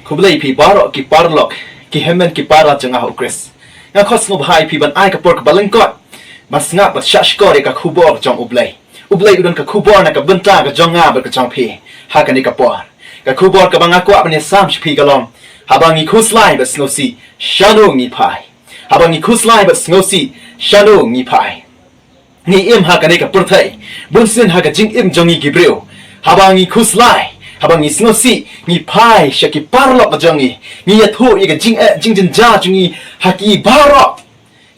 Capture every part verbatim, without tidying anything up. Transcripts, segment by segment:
Khublei phi baroh ki paralok, ki hynmen ki para jong nga ha u Khrist. Nga khot sngewbha ïa phi ban ai ka por kaba lyngkot ban sngap bad shahshkor ïa ka khubor jong u Blei. U Blei u don ka khubor na ka bynta ka jong nga bad ka jong phi ha kane ka por. Ka khubor kaba nga kwah ban ïasam sha phi ka long, haba ngi khuslai bad sngewsih, shano ngi phai? Haba ngi khuslai bad sngewsih, shano ngi phai? Ngi im ha kane ka pyrthei, bunsien ha ka jingim jong ngi ki briew, haba ngi khuslai, haba ngi sngewsih, ngi phai sha ki paralok jong ngi. Ngi ïathuh ïa ka jingeh jingjynjar jong ngi ha ki baroh.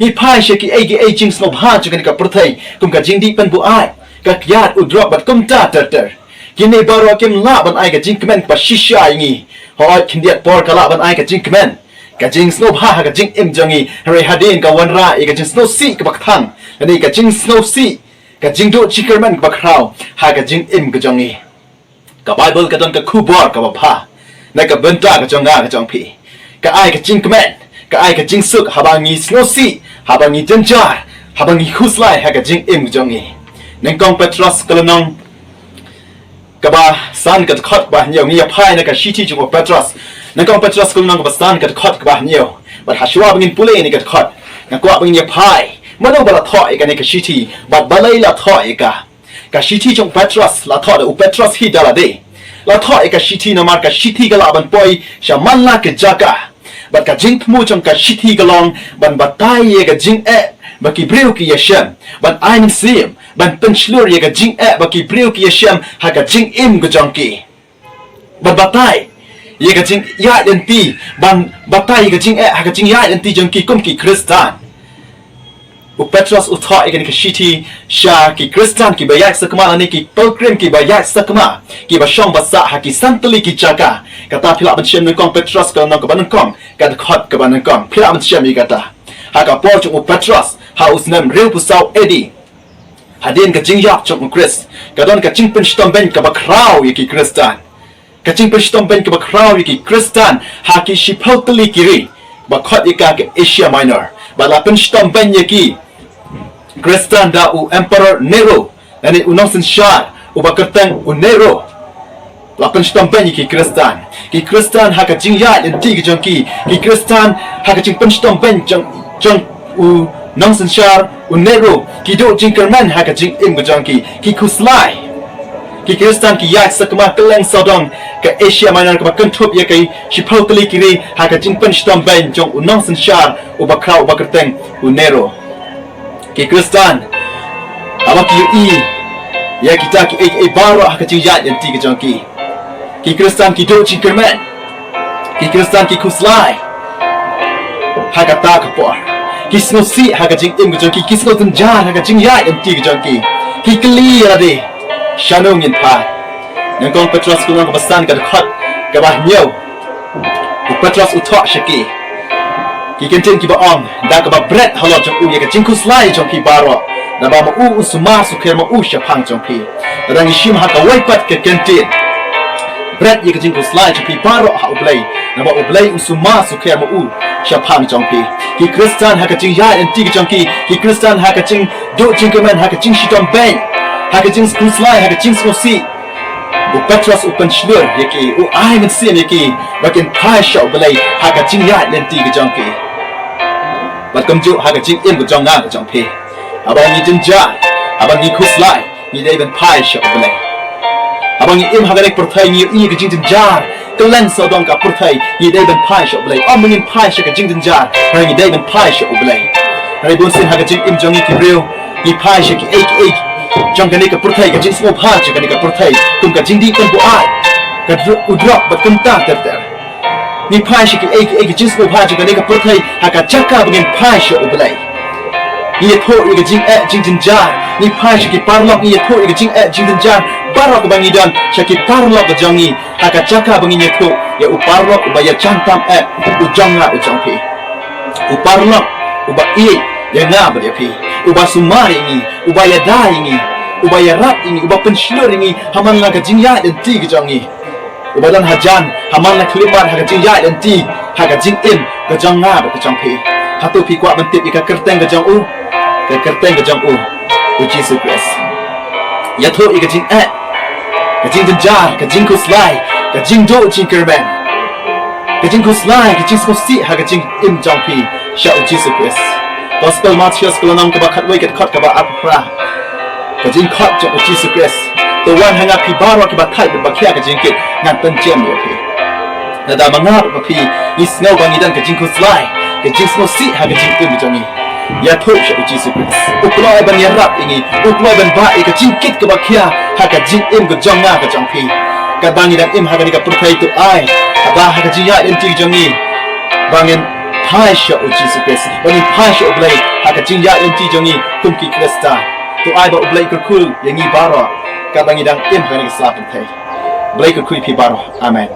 Ngi phai sha kiei kiei jingsngewbha jong kane ka pyrthei, kum ka jingdih pynbuaid, ka kyiad, u drok bad kumta ter ter. Kine baroh kim lah ban ai ka jingkmen kaba shisha ïa ngi. Hooid, khyndiat por ka lah ban ai ka jingkmen, ka jingsngewbha ha ka jingim jong ngi, hynrei hadien ka wanrah ïa ka jingsngewsih kaba kthang, lane ka jingsngewsih, ka jingduh jingkyrmen kaba khraw ha ka jingim ka jong ngi. Ka Baibl ka don ka khubor kaba bha na ka bynta ka jong nga ka jong phi. Ka ai ka jingkmen, ka ai ka jingsuk haba ngi sngewsih, haba ngi jynjar, haba ngi khuslai ha ka jingim ka jong ngi. Nyngkong Petros ka lynnong kaba san ka dkhot kaba hynñiew. Ngi ïa phai na ka shithi jong u Petros. Nyngkong Petros ka lynnong kaba san ka dkhot kaba hynñiew. Bad hashwa ba ngin pule ïa kane ka dkhot, nga kwah ba ngin ïa phai mano ba la thoh ïa kane ka shithi bad balei la thoh ïa ka. Ka shithi jong u Petros la thoh da u Petros hi da lade. La thoh ïa ka shithi namar ka shithi ka lah ban poi sha man la ka jaka. Bad ka jingthmu jong ka shithi ka long ban batai ïa ka jingeh ba ki briew ki ïashem, ban ai mynsiem, ban pynshlur ïa ka jingeh ba ki briew ki ïashem ha ka jingim ka jong ki. Ban batai ïa ka jingïaid lynti, ban batai ïa ka jingeh ha ka jingïaid lynti jong ki kum ki Khristan. U Petros u thoh ïa kane ka shithi sha ki Khristan kiba ïaid sakma lane ki pilgrim kiba ïaid sakma, kiba shong ba sah ha ki san tylli ki jaka. Kata phi lah ban shem Nyngkong Petros ka lynnong kaba nyngkong, ka dkhot kaba nyngkong. Phi lah ban shem ïa kata. Ha ka por jong u Petros, ha u snem hynriewphew saw A D, hadien ka jingïap jong u Khrist, ka don ka jingpynshitom beiñ kaba khraw ïa ki Khristan. Ka jingpynshitom beiñ kaba khraw ïa ki Khristan ha ki shiphew tylli ki ri, ba khot ïa ka ka Asia Minor. Bad la pynshitom beiñ ïa ki Khristan da u Emperor Nero, lane u nongsynshar uba kyrteng u Nero. La pynshitom beiñ ïa ki Khristan. Ki Khristan ha ka jingïaid lynti ka jong ki, ki Khristan ha ka jingpynshitom beiñ jong, jong u nongsynshar u Nero, ki duh jingkyrmen ha ka jingim ka jong ki, ki khuslai. Ki Khristan ki ïaid sakma kylleng sawdong ka Asia Minor kaba kynthup ïa ki shiphew tylli ki ri ha ka jingpynshitom beiñ jong u nongsynshar uba khraw uba kyrteng u Nero. Ki Khristan, haba ki ïohi ïa kita kiei kiei baroh ha ka jingïaid lynti ka jong ki, ki Khristan ki duh jingkyrmen, ki Khristan ki khuslai ha kata ka por. Ki sngewsih ha ka jingim ka jong ki, ki sngewjynjar ha ka jingïaid lynti ka jong ki. Ki kylli ïa lade, shano ngin phai? Nyngkong Petros ka lynnong kaba san ka dkhot kaba hynñiew, u Petros u thoh sha ki, ki kyntien kiba ong, da kaba bret halor jong u ïa ka jingkhuslai jong phi baroh, naba ma u u sumar sukher ma u shaphang jong phi. Lada ngi shim ha kawei pat ka kyntien, bret ïa ka jingkhuslai jong phi baroh ha u Blei, naba u Blei u sumar sukher ma u shaphang jong phi. Ki Khristan ha ka jingïaid lynti ka jong ki, ki Khristan ha ka jingduh jingkyrmen, ha ka jingshitom beiñ, ha ka jingkhuslai, ha ka jingsngewsih, u Petros u pynshlur ïa ki, u ai mynsiem ïa ki ba kin phai sha u Blei ha ka jingïaid lynti ka jong ki. Bad kumjuh ha ka jingim ka jong nga ka jong phi, haba ngi jynjar, haba ngi khuslai, ngi dei ban phai sha u Blei. Haba ngi im ha kane ka pyrthei ngi ïohi ka jingjynjar kylleng sawdong ka pyrthei, ngi dei ban phai sha u Blei. Ym ba ngin phai sha ka jingjynjar, hynrei ngi dei ban phai sha u Blei. Hynrei bunsien ha ka jingim jong ngi ki briew, ngi phai sha kiei kiei jong kane ka pyrthei, ka jingsngewbha jong kane ka pyrthei, kum ka jingdih pynbuaid, ka dro-, u drok bad kumta ter ter. Ngi phai sha kiei kiei ka jingsngewbha jong kane ka pyrthei ha ka jaka ba ngin phai sha u Blei. Ngi ïathuh ïa ka jingeh jingjynjar, ngi phai sha ki paralok, ngi ïathuh ïa ka jingeh jingjynjar baroh kaba ngi don sha ki paralok ka jong ngi, ha ka jaka ba ngin ïathuh ïa u paralok uba ïa jan tam eh, u jong nga u jong phi. U paralok uba ïeit ïa nga bad ïa phi, uba sumar ïa ngi, uba ïada ïa ngi, uba ïarap ïa ngi, uba pynshlur ïa ngi ha man la ka jingïaid lynti ka jong ngi, uba don hajan ha man la khyllipmat ha ka jingïaid lynti, ha ka jingim ka jong nga bad ka jong phi. Hato phi kwah ban tip ïa ka kyrteng ka jong u? Ka kyrteng ka jong u, u Jisu Khrist. Ïathuh ïa ka jingeh, ka jingjynjar, ka jingkhuslai, ka jingduh jingkyrmen. Ka jingkhuslai, ka jingsngewsih ha ka jingim jong phi sha u Jisu Khrist. Gospel Mathaios ka lynnong kaba khatwei, ka dkhot kaba arphew phra. Ka jingkhot jong u Jisu Khrist. To wan ha nga phi baroh kiba thait bad ba khia ka jingkit, ngan pynjem ïa phi. Lada ma nga bad ma phi ngi sngew ba ngi don ka jingkhuslai, ka jingsngewsih ha ka jingim jong ngi, ïathuh sha u Jisu Khrist. U kloi ban ïarap ïa ngi, u kloi ban bah ïa ka jingkit kaba khia ha ka jingim ka jong nga ka jong phi. Katba ngi dang im ha kane ka pyrthei, to ai ba ha ka jingïaid lynti jong ngi ba ngin phai sha u Jisu Khrist, ba ngin phai sha u Blei ha ka jingïaid lynti jong ngi kum ki Khristan. To ai ba u Blei kyrkhu ïa ngi baroh katba ngi dang im ha kane ka sla pyrthei. Blei kyrkhu ïa phi baroh. Amen.